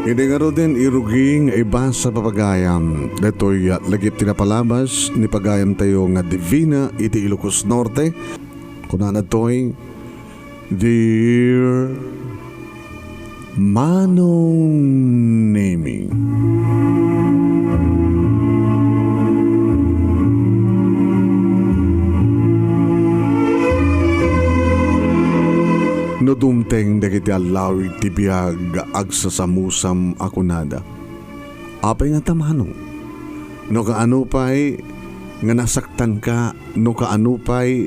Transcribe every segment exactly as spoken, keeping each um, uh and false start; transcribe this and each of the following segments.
Idi ngaruden irugi nga ibasa, papagayam, daytoy lagip ti napalabas ni pagayamtayo nga Divina iti Ilocos Norte. Kunana daytoy, "Dear Manong Nemi." No dumteng dagiti allawig ti biag, agsasamusam a kunada, "Apay ngata, Manong? No kaano pay nga nasaktanka, no kaano pay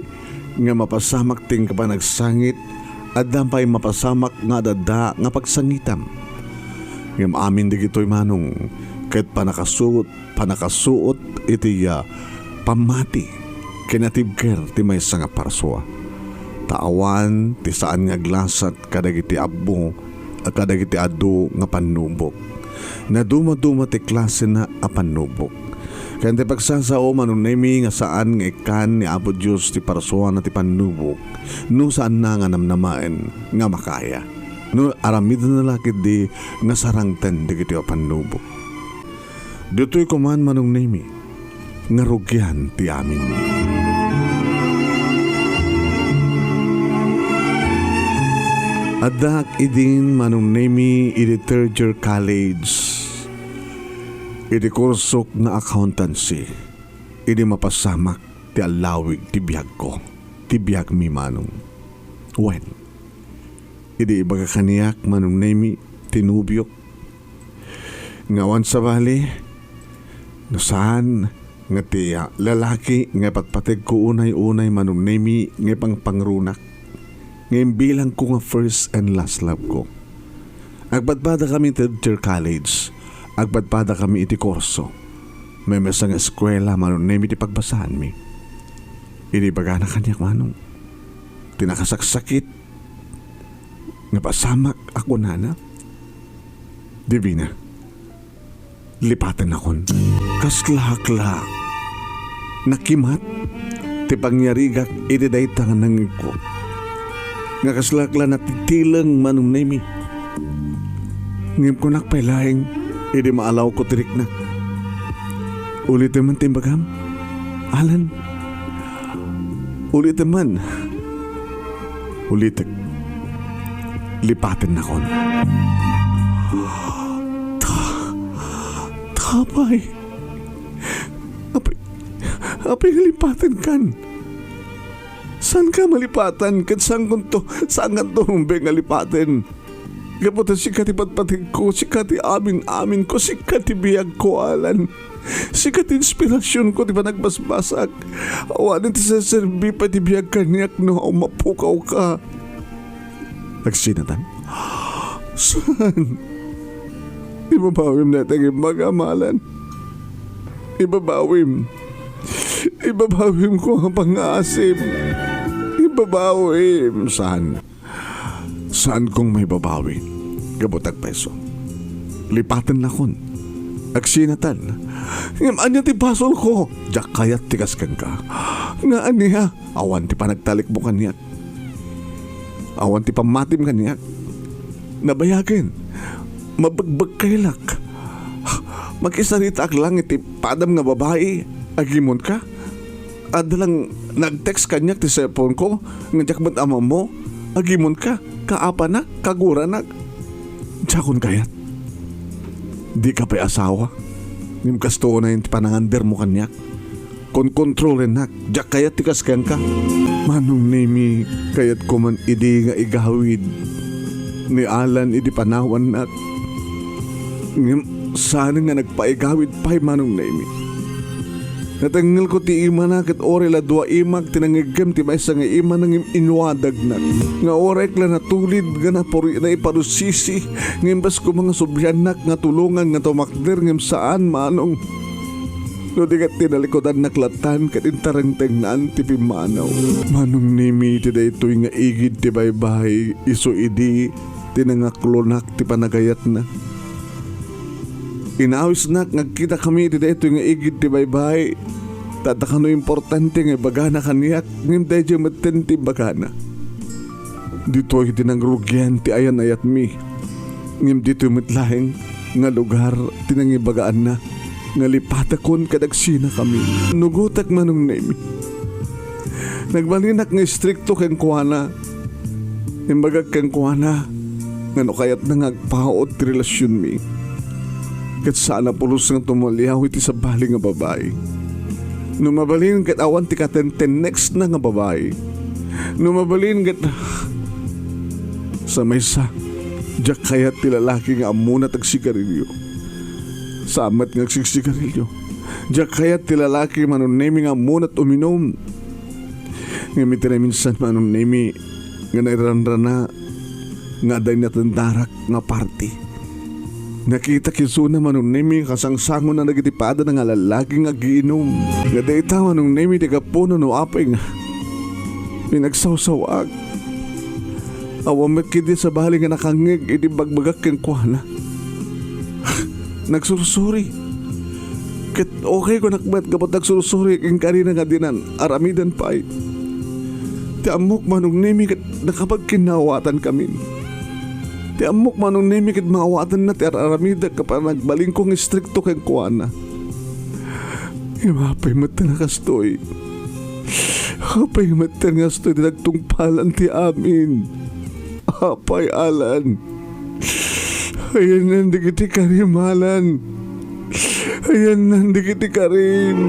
nga mapasamak ti inka panagsangit, adda pay mapasamak nga adda nga pagsangitam." Ngem amin dagitoy, Manong, ket pannakasuot, pannakasuot iti, ah, pammati ken natibker ti maysa nga parsua. Ta awan ti saan nga aglasat kadagiti ammo, kadagiti adu nga pannubok. Nadumaduma ti klasena a pannubok. Ken ti pagsasao, Manong Nemi, nga saan nga ikkan ni Apo Dios ti parsuana ti pannubok, no saanna nga namnamaen nga makaya, no aramidna la ketdi nga sarangten dagiti a pannubok. Ditoy koma, Manong Nemi, nga rugian ti amin. Addaak idin, Manong Nemi, idi third year college, idi kursok nga accountancy, idi mapasamak ti allawig ti biagko, ti biagmi, Manong. Wen, idi ibaga kaniak, Manong Nemi, ti nobiok, nga awan sabali, no saan nga ti, ah, lalaki nga ipatpategko unay-unay, Manong Nemi, nga ipangpangrunak, nga imbilangko nga first and last love ko. Agpadpadakami iti third year college. Agpadpadakami iti kurso. Maymaysa nga eskuela, Manong Nemi, ti pagbasaanmi. Idi ibagana kaniak, Manong, ti nakasaksakit nga pasamak a kunana, "Divina, lipatennakon." Kaslak la nakimat ti pangyarigak iti dayta nga nangngegko. Nga kaslak la natitileng, Manong Nemi. Ngem kunak pay laeng idi maalawko ti riknak, "Ulitem man ti imbagam, Alan. Ulitem man." "Ulitek. Lipatennakon." Ta-, tapay. Apay, apay nga lipatenkan? Saanka malipatan ket saankonto, saankanto rumbeng nga lipaten? Gapu ta sika ti patpategko, sika ti amin-aminko, sika ti biagko, Alan. Sika ti inspirasionko ti panagbasbasak. Awanen ti serserbi pay ti biag kaniak no mapukawka. Agsinatan? Saan? Ibabawim dayta nga imbagam, Alan. Ibabawim. Ibabawimko nga pangngaasim. Ibabawim. Saan? Saankong maibabawi. Gapu ta agpayso. Lipatennakon. Agsinatan. Ngem ania ti basolko? Diak kayat ti kas kenka. Nga ania? Awan ti panagtalekmo kaniak. Awan ti pammatim kaniak. Nabayagen. Mabegbegkaylak. Makisaritaak lang iti padam nga babai. Agimonka. Adda lang nag-text kaniak ti cellphone ko nga diak met ammo. Agimonka, kaapanak, kaguranak. Diakon kayat. Dika pay asawa. Ngem kastoy unay ti panangandermo kaniak. Konkontrolennak, diak kayat ti kas kenka. Manong Nemi, kayatko man idi nga igawid ni Alan idi panawannak. Ngem saan nga nagpaigawid pay, Manong Nemi. Natengngelko ti imana ket uray la dua imak ti nangeggem ti maysa nga imana ngem inuadagnak. Nga uray la natulid nga napuri-, naiparusisi nga imbes koma nga subliannak nga tulongan nga tumakder ngem saan, Manong. No di ket tinalikudannak latan ket intarengtengnan ti pimmanaw. Manong Nemi, iti daytoy nga igid ti baybay, isu idi ti nangaklonak ti panagayatna. Inawisnak nga agkitakami iti daytoy nga igid ti baybay. Ta adda kano importante nga ibagana kaniak, ngem daydiay metten ti imbagana. Ditoy ti nangrugian ti ayan-ayatmi. Ngem ditoy met laeng nga lugar ti nangibagaanna nga lipatakon ket agsinakami. Nugotak, Manong Nemi. Nagbalinak nga istrikto kenkuana. Imbagak kenkuana nga no kayatna nga agpaut ti relasionmi, ket saan a pulos nga tumaliaw iti sabali nga babai. No mabalin ket awan ti katentenexna nga babai. No mabalin ket sa maysa, diak kayat ti lalaki nga ammona ti agsigarilio. Saan met nga agsigsigarilio. Diak kayat ti lalaki, Manong Nemi, nga ammona ti uminum. Ngem iti naminsan, Manong Nemi, nga nairanrana nga adda inatendarak nga party. Nakitak isuna, Manong Nemi, nga kasangsangonan dagiti padana nga lallaki nga agiinum. Nga dayta, Manong Nemi, ti gapu no apay nga pinagsawsawaak. Awan met ketdi sabali nga nakangngeg iti bagbagak kenkuana. Nagsursuri. Ket okay kunak met gapu ta agsursuri, inkarina nga dinan aramiden pay. Ti ammok, Manong Nemi, ket nakapagkinnaawatan kamin. Ti ammok, Manong Nemi, ket maawatanna ti ar-aramidek a panagbalinko nga istrikto kenkuana. Ngem apay met nga kastoy? Apay met nga kastoy ti nagtungpalan ti amin? Apay, Alan? Ayanna dagiti karim, Alan. Ayanna dagiti karim.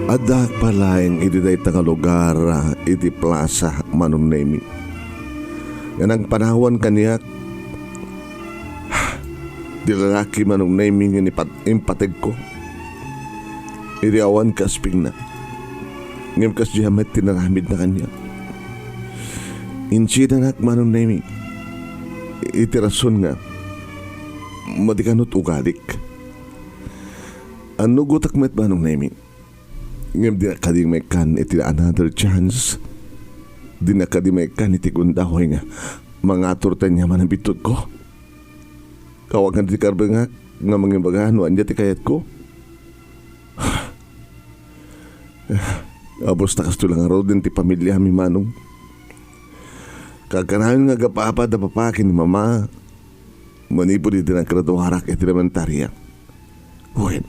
Addaak pay laeng iti dayta nga lugar, iti plasa, Manong Nemi, nga nagpanawan kaniak ti lalaki, Manong Nemi, nga nipat-, impategko idi awan kaaspingna. Ngem kasdiay met ti naramidna kaniak. Insinanak, Manong Nemi, iti rason nga madi kano ti ugalik. Annugotak met, Manong Nemi. Ngem dinak kadi maikkan iti another chance. Dinak kadi maikkan iti gundaway nga mangaturta ania man a biddutko. Awan kadi ti karbengak nga mangibaga no ania ti kayatko. Apos ta kastoy la ngaruden ti pamiliami, Manong. Kagkanayon nga agap-apa da papa ken ni mama manipud idi naggraduarak iti elementaria. Wen,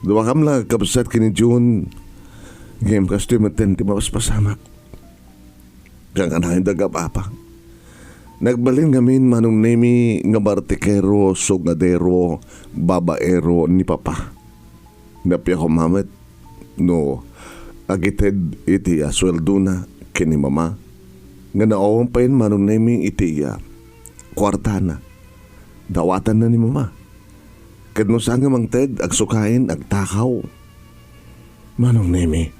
duakam la a kabsat ken ni June, ngem kastoy metten ti mapaspasamak. Kagkanayon da agap-apa. Nagbalin ngamin, Manong Nemi, nga bartikero, sugadero, babaero ni papa. Nappiak koma met no agited iti, ah, sueldona ken ni mama nga naawan payen, Manong Nemi, iti, ah, kuartana. Dawatanna ni mama. Ket no saan nga mangted, agsukaen, agtakaw. Manong Nemi,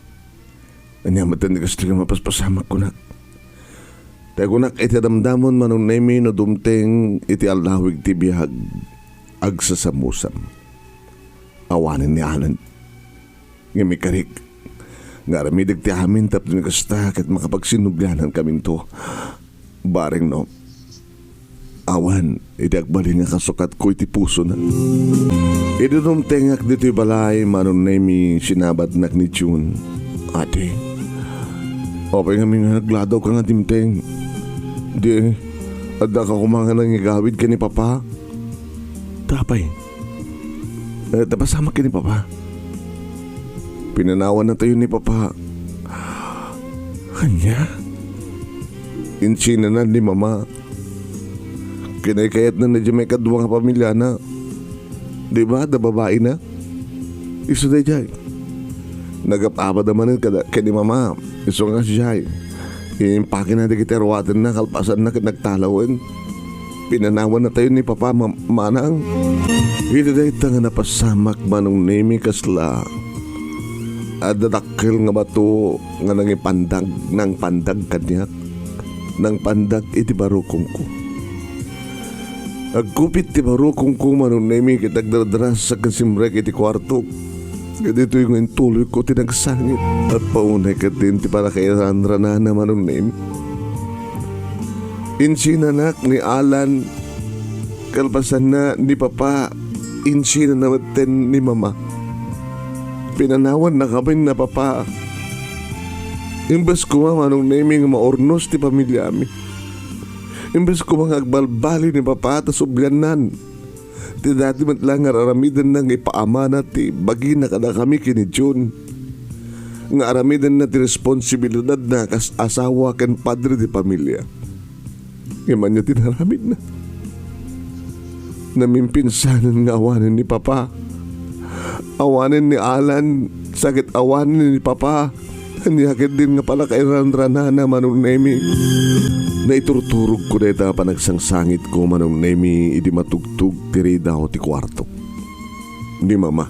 ania met ti kastoy nga mapaspasamak, kunak. Ta kunak iti damdamon, Manong Nemi, no dumteng iti allawig ti biag, agsasamusam. Awanen ni Alan. Ngem ikarik nga aramidek ti amin tapno kasta ket makapagsinnublianankaminto. Bareng no awan iti agbalin nga kasukatko iti pusona. Idi dumtengak ditoy balay, Manong Nemi, sinabatnak ni June. Ate, apay ngamin nga nagladawka nga dimteng? Di, addaka koma nga nangigawid ken ni Papa? Apay? Eh, ta pasamak ken ni Papa. Pinanawannatayo ni Papa. Ania? Insinanan ni Mama. Kinaykayatna daydiay maikadua nga pamiliana. Di ba, da babaina? Isu daydiay. Nagap-apada manen kada, ken ni Mama. Isu nga sadiay. Inimpakina dagiti aruatenna kalpasanna ket nagtalawen. Pinanawannatayo ni Papa, ma-, manang. Iti dayta nga napasamak, Manong Nemi, kasla adda dakkel nga bato nga nangipandag, nangpandag kaniak, nangpandag iti barukongko. Agkupit ti barukongko, Manong Nemi, ket agdardarasa ken simrek iti kuartok. Ket ditoy nga intuloyko ti nagsangit. Appaunay ket din ti panakairanranana, Manong Nemi. Insinanak ni Alan, kalpasanna ni Papa, insinana metten ni Mama. Pinanawannak amin ni Papa. Imbes koma, Manong Nemi, nga maurnos ti pamiliami. Imbes koma nga agbalbaliw ni Papa ta subliannan. Ti dati met la nga aramidenna nga ipaamana ti bagina kadakami ken ni Jun. Nga aramidenna ti responsibilidadna kas asawa ken padre ti pamilia. Ngem ania ti naramidna? Namimpinsanen nga awanen ni Papa. Awanen ni Alan, sa ket awanen ni Papa. Ania ketdin nga palakairanranana, Manong Nemi? Naiturturogko dayta panagsangsangitko, Manong Nemi, idi matugtog ti ridaw ti kuartok ni Mama.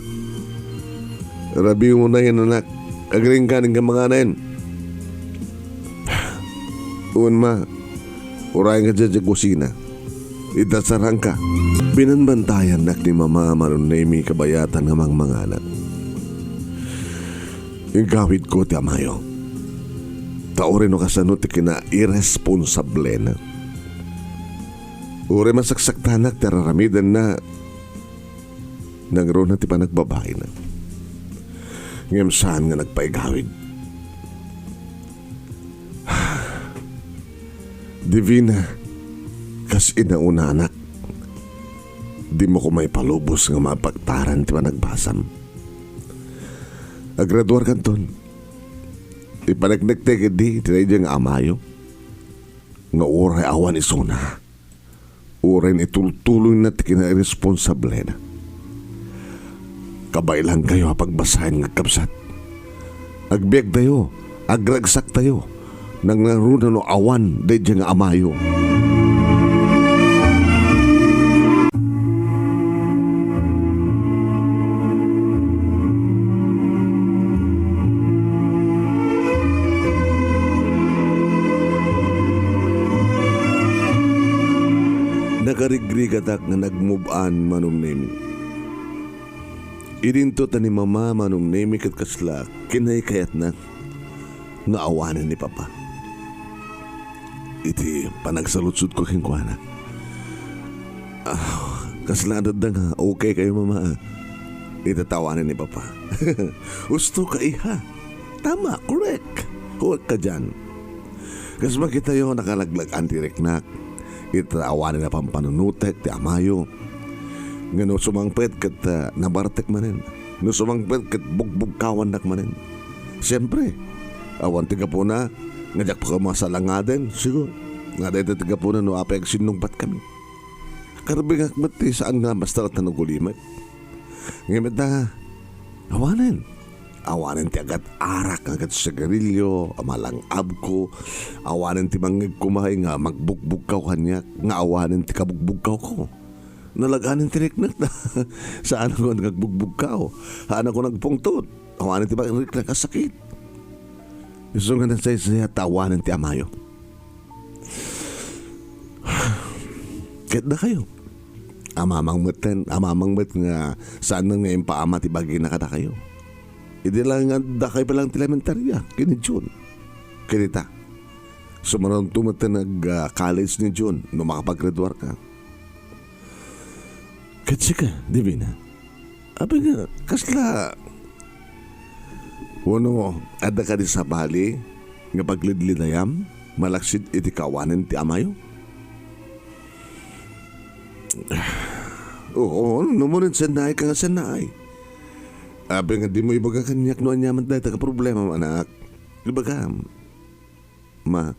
Rabiw mo na yan, anak. Agring ka ning kamanganen. Un, Ma. Uray nga dya, dya kusina. Ita sarangka. Binanbantayannak ni Mama, Manong Nemi, kabayatan nga mangmanganak. Igawidko ti amayo. Ta uray no kasano ti kinairresponsablena. Uray masaksaktanak ti araramidenna, nangruna ti panagbabaina. Ngem saan nga nagpaigawid. Divina, kas inaunanak, dimo koma ipalubos nga mapagtaran ti panagbasam. Agraduarkanton. Ipaneknektek idi ti daydiay nga amayo nga uray awan isuna. Uray itultuloyna ti kinairresponsablena. Kabaelankayo a pagbasaen nga agkabsat. Agbiagtayo, agragsaktayo, nangngaruna no awan daydiay nga amayo. Nakarigrigatak nga nagmub-an, Manong Nemi. Idinto ta ni Mama, Manong Nemi, ket kasla kinaykayatna nga awanen ni Papa. Iti panagsaludsodko kenkuana, "Ah, kasla adda nga okay kayo, Mama, ah. Ita ta awanen ni Papa." "Husto ka, iha. Tama, correct. Correct ka diyan." Kas makitayo, nakalaglag-an ti riknak. Ita ta awanen a pampanunotek ti amayo. Nga no sumangpet ket, ah, nabartek manen. No sumangpet ket bugbugkawannak manen. Siempre, awan ti gapuna nga diak pay masalangaden, siguro. Nga dayta ti gapuna no apay agsinnungbat kami. Karbingak met ti saan nga mastaratan nga ugulimek. Ngem ita, awanen. Awanen ti agat-arak, agat sigarilyo, a malangabko. Awanen ti mangngeg kumay nga magbugbugkaw kaniak, nga awanen ti kabugbugkawko. Nalag-anen ti riknak. Saanakon nga agbugbugkaw. Saanakon nga agpungtot. Awanen ti riknak a sakit. Isu nga nasaysayat ta awanen ti amayo. Ket dakayo. Amamang metten, amamang met nga saan nga impaama ti bagina kadakayo. Idi la nga dakayo pay lang ti elementaria, ken ni Jun. Ket ita, sumaruanto metten ag, ah, college ni Jun no makapaggraduarka. Ket sika, Divina? Apay nga, kasla, wenno, adda kadi sabali nga paglidlidayam malaksid iti kaawanen ti amayo? Oo, no, no, sennaay ka nga sennaay. Apay nga dimo ibaga kaniak no ania met dayta nga problema, anak. Ibagam. Ma,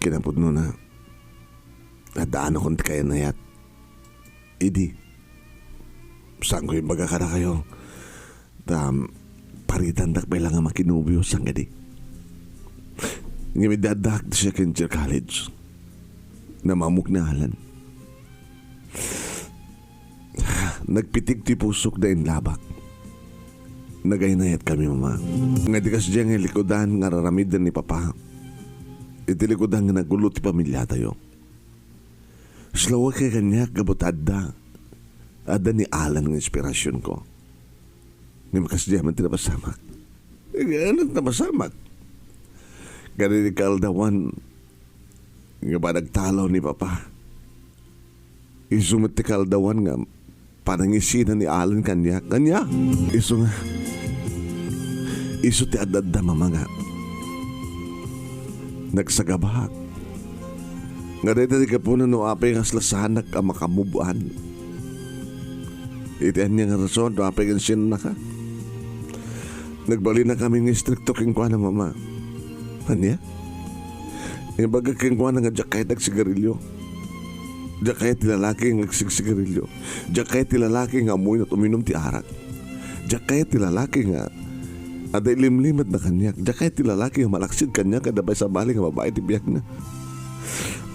kinapudnona, addaanakon ti kayannayat. Idi, saanko ibaga kadakayo, ta paritandak pay la nga makinobio, saan kadi? Ngem idi addaak ti second year college, namamok ni Alan. Nagpitig ti pusok da inlabak. Nagaynayatkami, Mama. Nga di kasdiay nga likudan nga araramiden ni Papa. Iti likudan nga nagulo ti pamiliatayo. Islawek kaniak gapu ta adda. Adda ni Alan nga inspirasionko. Ngem kasdiay met ti napasamak. Eh, ano ti napasamak? Kadagiti kaaldawan nga panagtalaw ni Papa. Isu met ti kaaldawan nga panangisina ni Alan kaniak. Ania? Isu nga, Isu ti adda-adda, Mama, nga nagsagabak. Nga dayta ti gapuna no apay nga saan a makamove on. Iti ania nga rason no apay nga insinanaka. Nagbalinakami nga istrikto kenkuana, Mama. Ania? Imbagak kenkuana nga diak kayat agsigarilio. Diak kayat ti lalaki nga agsigsigarilio. Diak kayat ti lalaki nga ammona uminom ti arak. Diak kayat ti lalaki nga adda ilimlimetna kaniak. Diak kayat ti lalaki nga malaksid kaniak ket adda pay sabali nga babai ti biagna.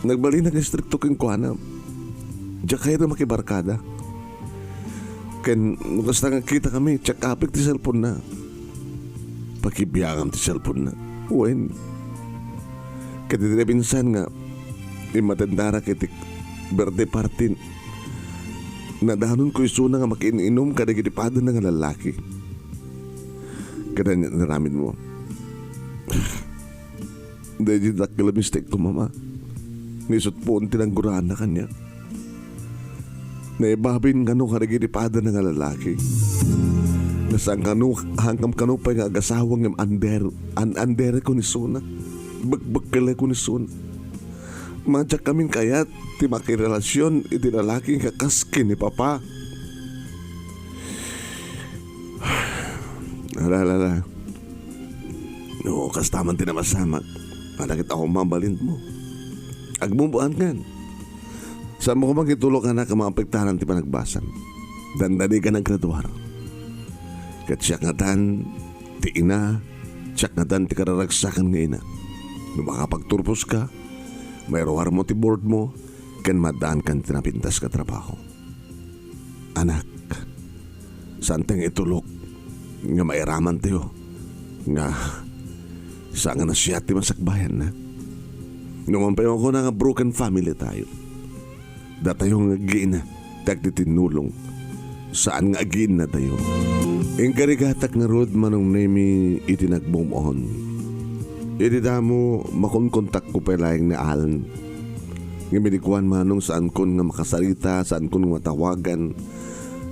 Nagbalinak nga istrikto kenkuana. Diak kayat a makibarkada. Ken no kasta nga kitakami, check-upek ti cellphone-na. Pakibiangam ti cellphone-na. Wen. Ket iti nabinsan nga immatendara iti birthday party, nadanonko isuna nga makiin-inum kadagiti padanna nga lallaki. Kada ni-, inaramidmo. Daydi dakkel a mistekko, Mama. Nga isut' pon ti nangguranna kaniak. Naibabin kano kadagiti padanna nga lallaki. Nga saan kano, hankam kano pay nga agasawa ngem under, an-, underekon isuna. Bekbekkelekon isuna. Madiak kamin kayat ti makirelasion iti lalaki nga kas ken ni Papa. Ala, ala, ala. No, kasta man ti napasamak. Ala ket ako mabalinmo. Agmove on kan. Saanmo koma nga itulok, anak, a maapektaran ti panagbasam. Dandani ka naggraduar. Ket siak ngatan ti ina, siak ngatan ti kararagsakan nga ina. No makapagturpos ka, mairuarmo ti board mo, ken maaddaankan ti napintas nga trabaho. Anak, saantayo nga itulok nga mairamantayo nga saan nga nasayaat ti masakbayanna. No man pay makuna nga broken family tayo, datayo nga agina ti agtitinnulong, saan nga aginnatayo. Inkarigatak ngarud, Manong Nemy, iti nag-move on. Iti damo, makonkontakko pay laeng ni Alan. Ngem idi kuan, Manong, saankon nga makasarita, saankon nga matawagan,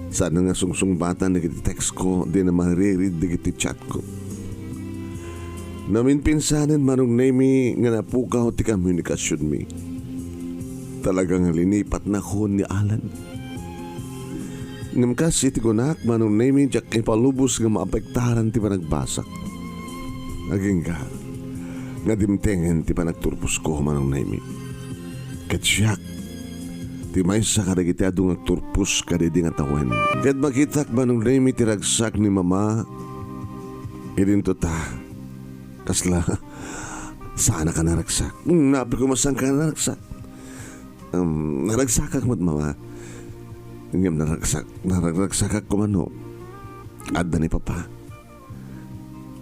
saan nga sungsungbatan dagiti text ko, dina mariread dagiti chat ko. Naminpinsanen, Manong Nemy, nga napukaw ti komunikasionmi. Talaga nga linipatnakon ni Alan. Ngem kas iti kunak, Manong Nemy, diak ipalubos nga maapektaran ti panagbasak. Agingga nga dimtengen ti panagturposko, Manong Nemy. Ket siak ti maysa kadagiti adu nga agturpos kadaydi nga tawen. Ket makitak, Manong Nemy, ti ragsak ni Mama idinto ta. Kasla, saan a ka naragsak? Hmm, napay koma saan ka naragsak? Um, naragsakak met, Mama. Ngem naragsak, naragragsakak koma no adda ni Papa.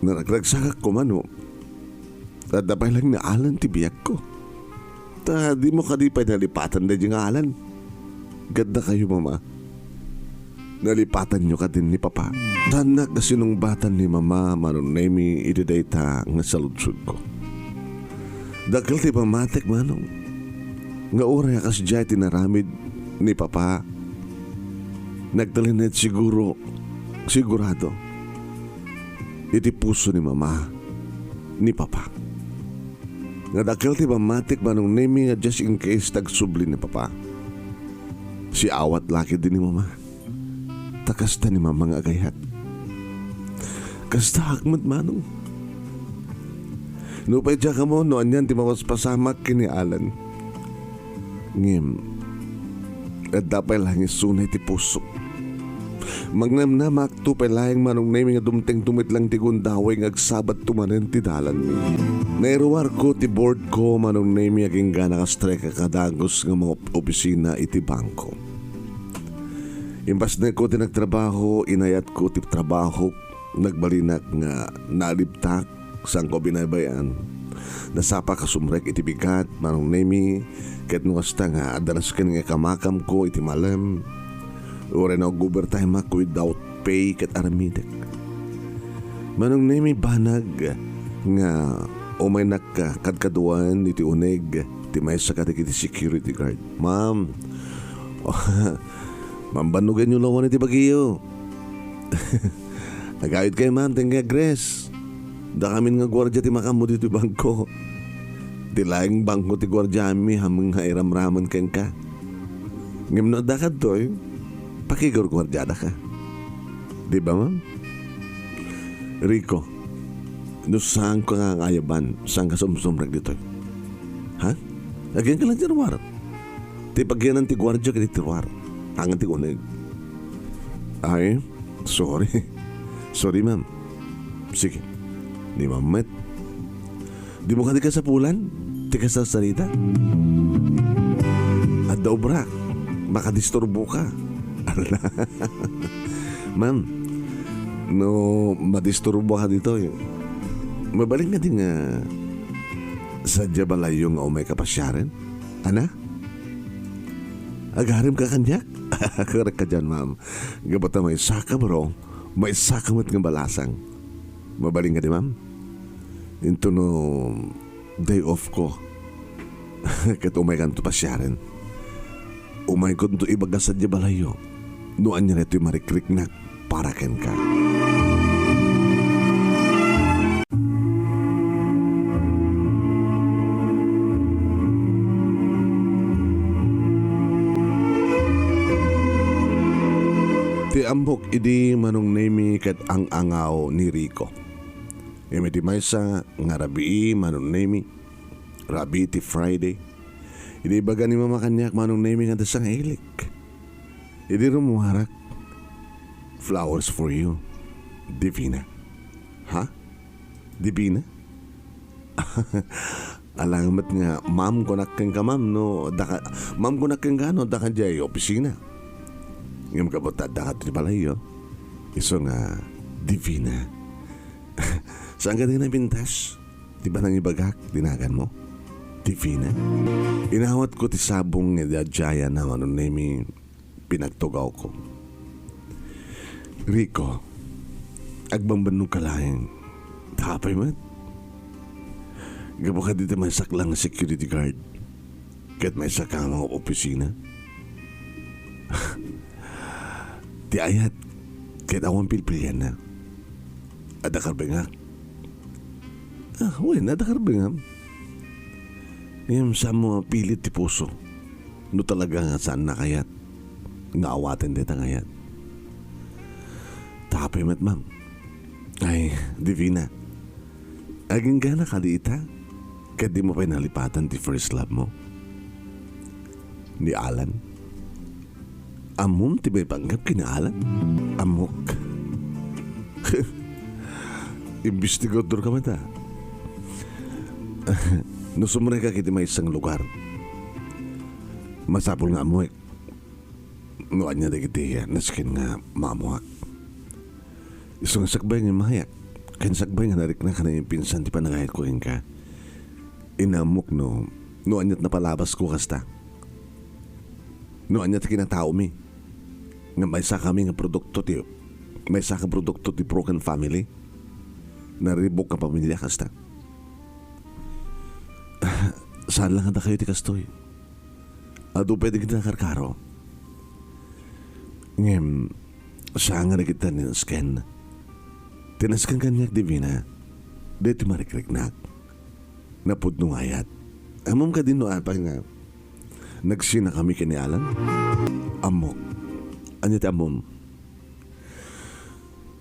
Naragragsakak koma no adda pay laeng ni Alan ti biagko. Ta dimo kadi pay nalipatan daydi nga Alan? Ket dakayo, Mama, nalipatanyo kadin ni Papa. Saannak a sinungbatan ni Mama, Manong Nemy, iti dayta nga saludsodko. Dakkel ti pammatik, Manong, nga uray a kasdiay ti inaramid ni Papa, nagtalinaed siguro, sigurado, iti puso ni Mama ni Papa. Nga dakkel ti pammatik, Manong Nemy, nga just in case ta agsubli ni Papa. Siawat la ketdi ni Mama. Ta kasta ni Mama nga agayat. Kastaak met, Manong. Nupay diak ammo no anian ti mapaspasamak ken ni Alan. Ngem, adda pay laeng isuna iti pusok. Mangnamnamakto pay laeng, Manong Nemy, nga dumtengto met laeng ti gundaway nga agsabatto manen ti dalanmi. Nairuarko ti board ko, Manong Nemy, agingga naka-strike a kadagus nga mga op-, opisina iti bangko. Impasnekko ti nagtrabaho, inayatko ti trabaho, nagbalinak nga nalibtak, saanko binaybay-an. Nasapak a sumrek iti bigat, Manong Nemy, ket no kasta nga adda nasken nga ikamakamko iti malem, uray nag-overtime-ak without pay ket aramidek. Manong Nemy, banag nga umaynak kadkaduaen iti uneg ti maysa kadagiti security guard. Ma'am, mambannoganyo lawan iti bagiyo. Agayodkayo, ma'am, thank you, Grace. Dakamin nga guardia ti makaammo ditoy bangko. Ti laeng bangko ti guardiami, ammom nga iramramen kenka. Ngem no adda kadtoy, pakigurguardiadaka. Di ba, ma'am? Rico, no saanka nga ayaban, saanka sumsumrek ditoy? Ha? Agyanka lang ti ruar. Ti pagyanan ti guardia ket ti ruar. Awan ti uneg. Ay, sorry. Sorry, ma'am. Sige. Di, ma'am, met. Dimo kadi kasapulan ti kasasarita? Adda obrak. Makadisturboka. Ma'am, no madisturboka ditoy, mabalin kadi nga sadja balayyo nga umayka pasiaren? Ana? Agaramka kaniak? Korek ka diay, ma'am. Gapu ta maysaka, bro. Maysaka met nga balasang. Mabalin kadi, ma'am? Intono day off ko. Ket umaykanto pasiaren. Umaykonto ibaga sadiay balayyo no ania daytoy marikriknak para kenka. Ti ammok idi Manong Nemy ket ang-angaw ni Rico. Ngem iti maysa nga rabii, Manong Nemy, rabii ti Friday, idi ibaga ni Mama kaniak, Manong Nemy, nga adda sangailik. Idi rummuarak, "Flowers for you, Divina." Ha? Divina? Alangan met nga ma'am kunak kenka, ma'am, no adda ka, ma'am kunak kenka no adda ka diay opisina. Ngem gapu ta adda ka ti balayyo, isu nga Divina. Saan ka di napintas? Di ba nangibagak ti naganmo? Divina? Inawatko ti sabong nga idi adiayen, Manong Nemy, pinagtugawko. Rico, agbambannog ka laeng. Apay met? Gapu kadi ta maysak lang nga security guard. Ket maysa ka nga opisina. Ti ayat, ket awan pilpilianna. Adda karbengak. Ah, wen, adda karbengam. Ngem saanmo a pilit ti puso. No talaga nga saan nakayat, nga awaten dayta nga ayat. Apay met, ma'am. Ay, Divina. Aginggana kadi ita? Ket dimo pay nalipatan ti first love mo? Ni Alan? Ammom ti maipanggep ken ni Alan? Ammok. Investigador ka met, a. No sumrek ka iti maysa nga lugar, masapul nga ammoek no ania dagiti nasken nga maammoak. Isu nga sakbay nga immayak, ken sakbay nga nariknak a naimpinsan ti panagayatko kenka, inammok no, no aniat napalabasko kasta. No aniat kinataomi, nga maysakami nga produkto ti, maysa ka produkto ti broken family, naribuk nga pamilia kasta. Saan lang a dakayo ti kastoy. Adu pay dagiti nakarkaro. Ngem, saan nga dagiti nasken. Ti nasken kaniak, Divina, daytoy marikriknak. Napudno nga ayat. Ammom kadi no apay nga nagsinakami ken ni Alan? Ammok. Ania ti ammom?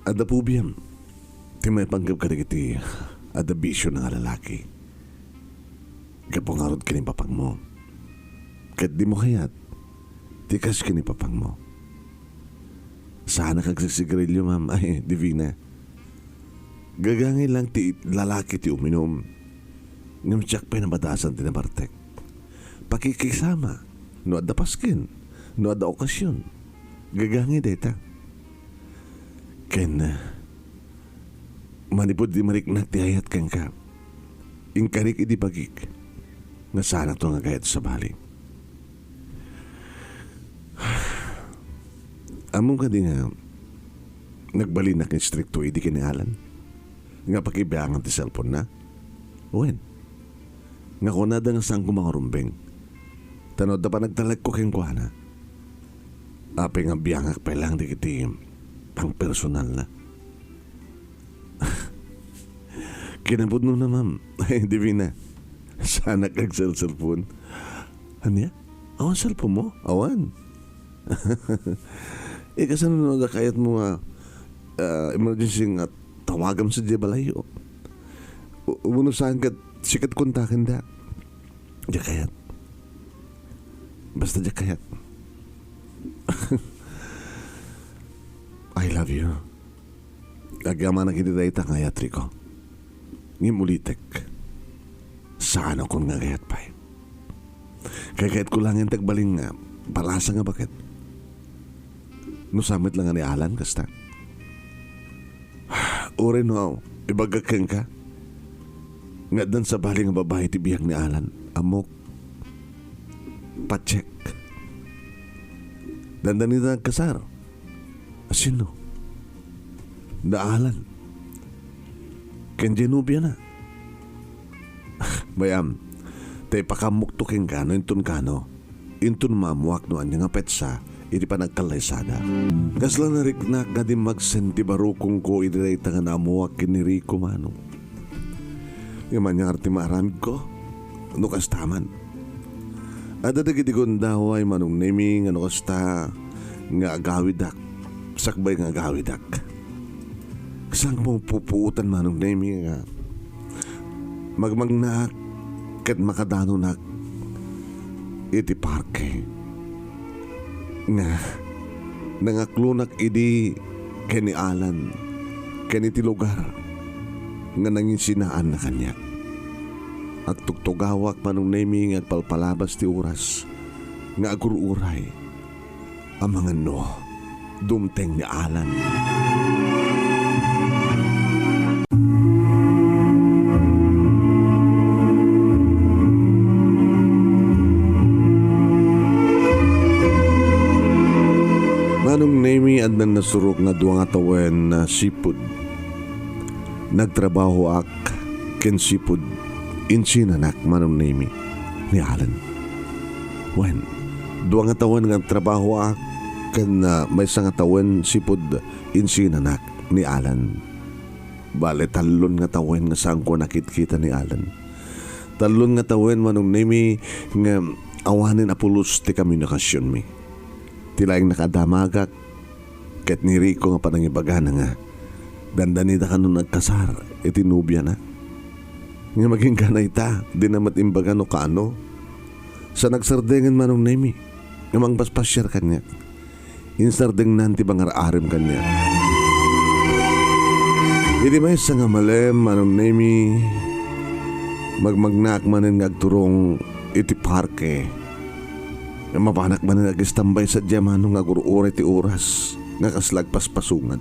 Adda pobiam ti maipanggep kadagiti adda bisiona nga lalaki. Gapu ngarud ken ni papangmo. Ket dimo kayat ti kas ken ni papangmo. Saanak agsisigarilio, ma'am. Ay, Divina. Gagangay lang ti lalaki ti uminum. Ngem siak pay nabadasan ti nabartek. Pakikisama. No adda pasken. No adda okasion. Gagangay dayta. Ken, ah, manipud di mariknak ti ayat kenka, inkarik idi bagik nga saanakto nga agayat sabali. Ammom kadi nga nagbalinak nga istrikto idi ken ni Alan nga pakibiangan ti cellphone-na? Wen, nga kunada nga saanko mangarumbeng. Ta no adda panagtalekko kenkuana, apay nga biangak pay lang dagiti pangpersonalna. Kinapudnona, ma'am. Ay, Divina. Saanak agselselpon. Ania? Awan selponmo? Awan. Eh, kasano no adda kayatmo nga, ah, emergency nga tawagam sadiay balayyo? U-, wenno saan ket sika ti kontakendak? Diak kayat. Basta diak kayat. I love you. Agyamanak iti dayta nga ayat, Rico. Ngem ulitek, saanakon nga agayat pay. Kaykayatko laeng ti agbalin nga palasa nga baket. No saan met la nga ni Alan, kasta. Uray no, ibagbagak kenka nga addan sabali nga babai ti biag ni Alan. Ammok. Pacheck. Dandani ta nagkasar. Asino? Ni Alan. Ken diay nobiana. Bay-am, ta ipakaammoto kenka no inton kano. Inton maammoak no ania nga petsa iti panagkallaysada. Kasla nariknak nga dimmagsen ti barukongko iti dayta nga naammoak ken ni Rico, Manong. Ngem ania ngarud ti maaramidko no kasta man? Adda dagiti gundaway, Manong Nemi, nga no kasta nga agawidak, sakbay nga agawidak. Saan ko mapupuotan, Manong Nemi, nga magmagnaak ket makadanonak iti parke nga nangaklonak idi ken ni Alan ken iti lugar nga nanginsinaanna kaniak. Agtugtugawak, Manong Nemi, nga agpalpalabas ti oras nga agur-uray. Amangan no dumteng ni Alan. Manong Nemi, addan nasurok nga dua nga tawen a sipud. Nagtrabahoak ken sipud insinanak, Manong Nemi, ni Alan. Wen, dua nga tawen nga nagtrabahoak ken, ah, maysa nga tawen sipud insinanak ni Alan. Bale, tallon nga tawen nga saanko a nakitkita ni Alan. Tallon nga tawen, Manong Nemi, nga awanen a pulos ti komunikasionmi. Ti laeng nakadamagak ket ni Rico nga panangibagana nga dandanida kano nagkasar iti nobiana. Ngem agingga ita, dina met imbaga no kaano. Sa nagsardengen, Manong Nemi, nga mangpaspasiar kaniak. Insardengnan ti pangar-arem kaniak. Idi maysa nga malem, Manong Nemi, magmagnaak manen nga agturong iti parke. Mapanak manen agistambay sadiay, Manong, nga agur-uray ti oras nga kasla agpaspasungad.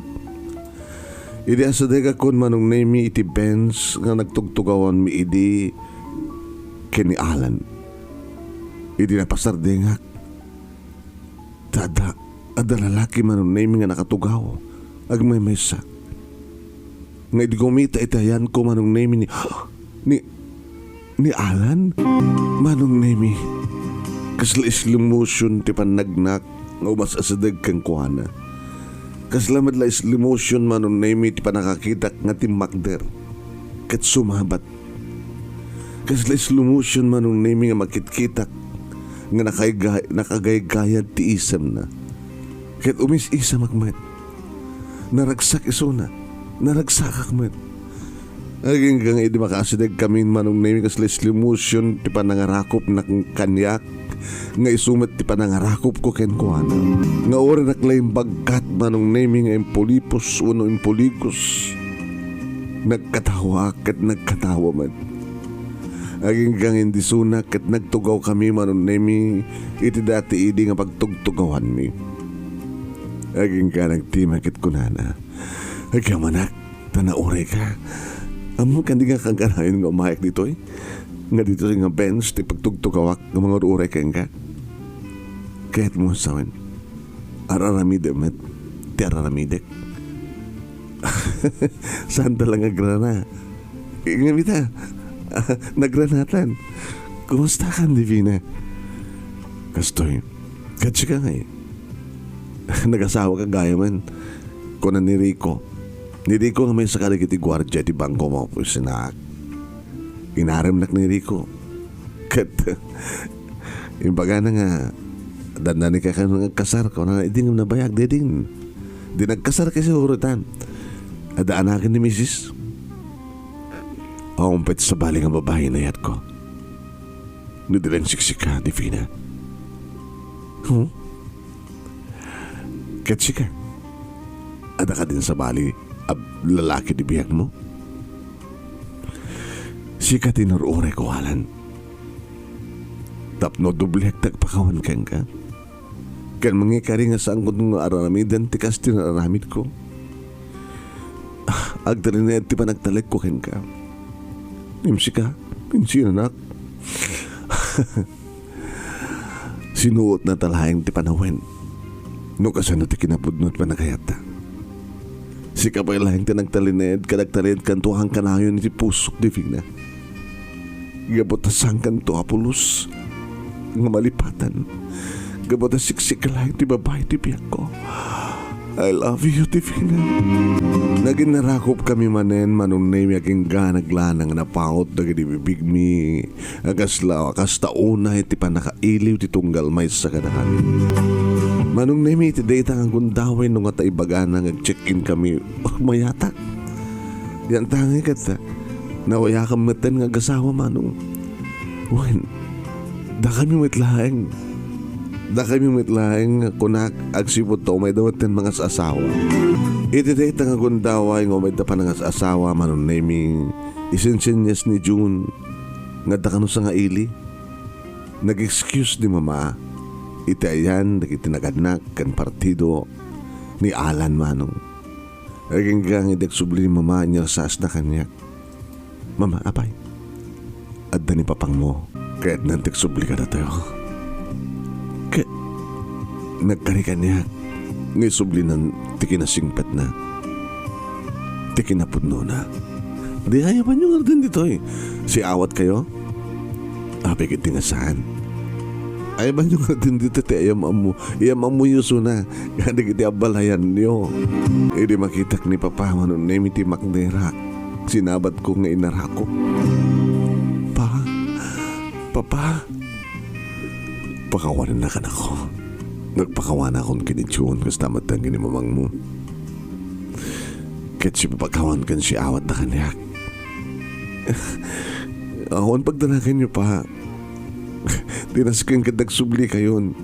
Idi asadegakon, Manong Nemi, iti bench nga nagtugtugawanmi idi ken ni Alan. Idi napasardengak, ta adda, adda lalaki, Manong Nemi, nga nakatugaw agmaymaysa. Nga idi kumita iti ayanko, Manong Nemi, ni, ni, ni Alan? Manong Nemi, kasla slow motion ti pannagnak nga umas-asadeg kenkuana. Kasla met la slow motion, Manong Nemi, ti pannakakitak nga timmakder ket sumabat. Kasla slow motion, Manong Nemi, nga makitkitak nga nakaiga-, nakagaygayad ti isemna. Ket umis-isamak met. Naragsak isuna. Naragsakak met. Agingga nga idi makaasidegkami, Manong Nemi, kasla slow motion ti panangarakopna kaniak, nga isu met ti panangarakopko kenkuana. Nga uray nakla imbagkat, Manong Nemi, nga impulipos wenno impuligos. Nagkatawaak ket nagkatawa met. Agingga nga indisuna ket nagtugawkami, Manong Nemi, iti dati idi nga pagtugtugawanmi. Agingga nagtima ket kunana, "Agyamanak, ta naurayka. Ammom kadi nga kaganayon nga umayak ditoy? Nga ditoy nga bench ti pagtugtugawak nga mangur-uray kenka? Kayatmo a sawen, ar-aramidem met ti ar-aramidek." Saanta la nga agrana. Ngem ita, nagranatan. Kumustakan, Divina? Kastoy, ket sika ngay? Nagasawaka gayamen, kuna ni Rico. Ni Rico nga maysa kadagiti guardia iti bangko nga opisinaak. Inaremnak ni Rico. Ket imbagana nga, "Dandani ka kano nga agkasar," kunana, "Idi ngem nabayag, didin. Di nagkasar kasi urutan. Adda anaken ni misis." Awan pay sabali nga babai inayatko. No di laeng siksika, Divina. Huh? Ket sika, adda kadin sabali a lalaki ti biagmo? Sika ti inur-urayko, Alan. Tapno dobliak ti agpakawan kenka. Ken mangikari nga saanko nga aramiden ti kas ti naaramidko. Ah, agtalinaed ti panagtalekko kenka. Ngem sika, insinanak. Sinuotna ta laeng ti panawen. No kasano ti kinapudno ti panagayatta. Sika pay laeng ti nagtalinaed, ket agtalinaedkanto a kanayon iti pusok, Divina. Gapu ta saankanto a pulos nga malipatan. Gapu ta siksika laeng ti babai ti biagko. I love you, Divina. Naginarakop kami manen, Manong Nemi, agingga naglanang napaut dagiti bibigmi. Agasla, kasta unay ti pannakailiw ti tunggal maysa kadakami. Manong Nemi, iti dayta nga gundaway no ngata ibagana nga ag-check-in kami, mayatak. Yantangay ket, nawayakan metten nga agasawa, Manong. Wen, dakami met laeng. Dakami met laeng, kunak, agsipud ta umayda metten mangas-asawa. Iti dayta nga gundaway nga umayda panangas-asawa, Manong Nemi, isinsenyas ni June nga adda kano sangaili. Nag-excuse ni Mama iti ayan dagiti nagannak ken partido ni Alan, Manong. Agingga nga idi agsubli ni Mama, inyarsaasna kaniak. "Mama, apay, adda ni Papangmo. Kayatnan ti agsubli kadatayo." Ket nagkari kaniak nga isublinan ti kinasingpetna, ti kinapudnona. "Di, ayabanyo ngaruden ditoy. Siawatkayo?" Apay ket di nga saan. "Ayabanyo ngaruden ditoy ti iyam-ammo, iyam-ammoyo suna nga dagiti abbalayanyo." Idi makitak ni Papa, Manong Nemi, ti maknerak, sinabatko nga inarakop. "Pa, Papa." "Pakawanennak, anakko. Nagpakawanakon ken ni June, kasta met ken ni Mamangmo. Ket sipapakawan ken siawatda kaniak." "Awan pagdanaganyo, Pa. Ti nasken ket nagsublikayon.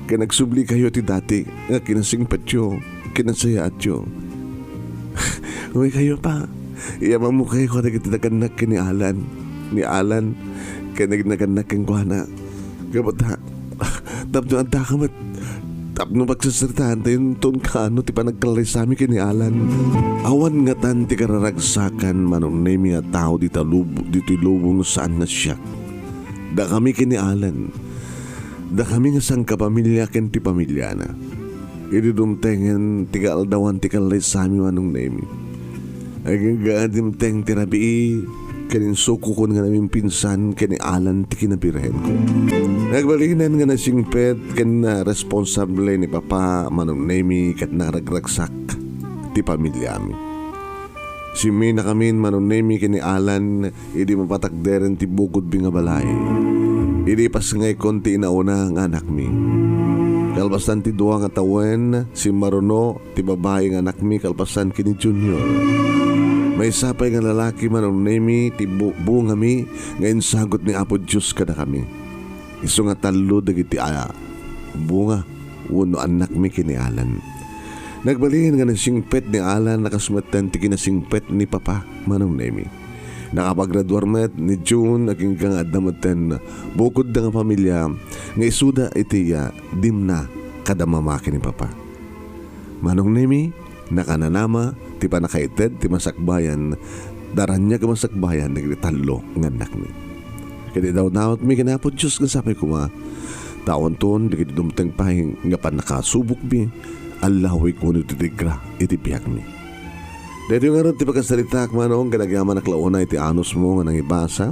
Ken nagsublikayo ti dati nga kinasingpetyo, kinasayaatyo. Umaykayo, Pa. Iyamammokayo kadagiti nagannak ken ni Alan. Ni Alan, ken nag-, nagannak kenkuana. Gapu ta, tapno addaka met, tapno pagsarsaritaentayon ton kaano ti panagkallaysami ken ni Alan." Awan ngatan ti kararagsakan, Manong Nemi, a tao dita lub-, ditoy lubong saan nga siak. Dakami ken ni Alan. Dakami nga sangkapamilia ken ti pamiliana. Idi dumtengen ti kaaldawan ti kallaysami, Manong Nemi, agingga a dimteng ti rabii ken insukokon nga namimpinsan ken ni Alan ti kinabirhenko. Nagbalinen nga nasingpet ken, ah, responsable ni Papa, Manong Nemi, ket naragragsak ti pamiliami. Simminakamin, Manong Nemi, ken ni Alan idi mapatakderen ti bukodmi nga balay. Idi ipasngaykon ti inauna nga anakmi. Kalpasan ti dua nga tawen, simmaruno ti babai nga anakmi kalpasan ken ni Junior. Maysa pay nga lalaki, Manong Nemi, ti bu-, bungami nga insagut ni Apo Dios kadakami. Isu nga tallo dagiti a bunga wenno annakmi ken ni Alan. Nagbalin nga nasingpet ni Alan a kas metten ti kinasingpet ni Papa, Manong Nemi. Nakapagraduar met ni June, agingga nga adda metten bukodda nga pamilia nga isuda iti, ah, dimna kada mama ken ni Papa. Manong Nemi, nakananama ti pannakaited ti masakbayan, daraniag a masakbayan dagiti tallo nga annakmi. Ket idawdawatmi ken Apo Dios nga sapay koma, ta awanton dagiti dumteng pay nga pannakasubokmi, allawik wenno ti tigra iti biagmi. Daytoy ngarud ti pakasaritaak, Manong, ket agyamanak la unay iti anusmo nga nangibasa.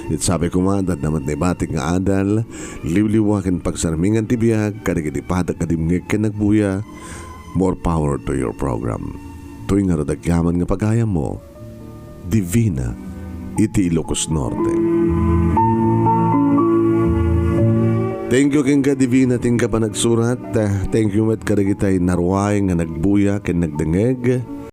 Ket sapay koma, adda met naibatik nga adal, liwliwa ken pagsarmingan ti biag kadagiti padak nga dimngeg ken nagbuya. More power to your program. toy ngarud agyaman nga pagayammo, Divina, iti Ilocos Norte. Thank you kenka, Divina, ti inka panagsurat. Ah, thank you met kadagitay naruay nga nagbuya ken nagdengngeg.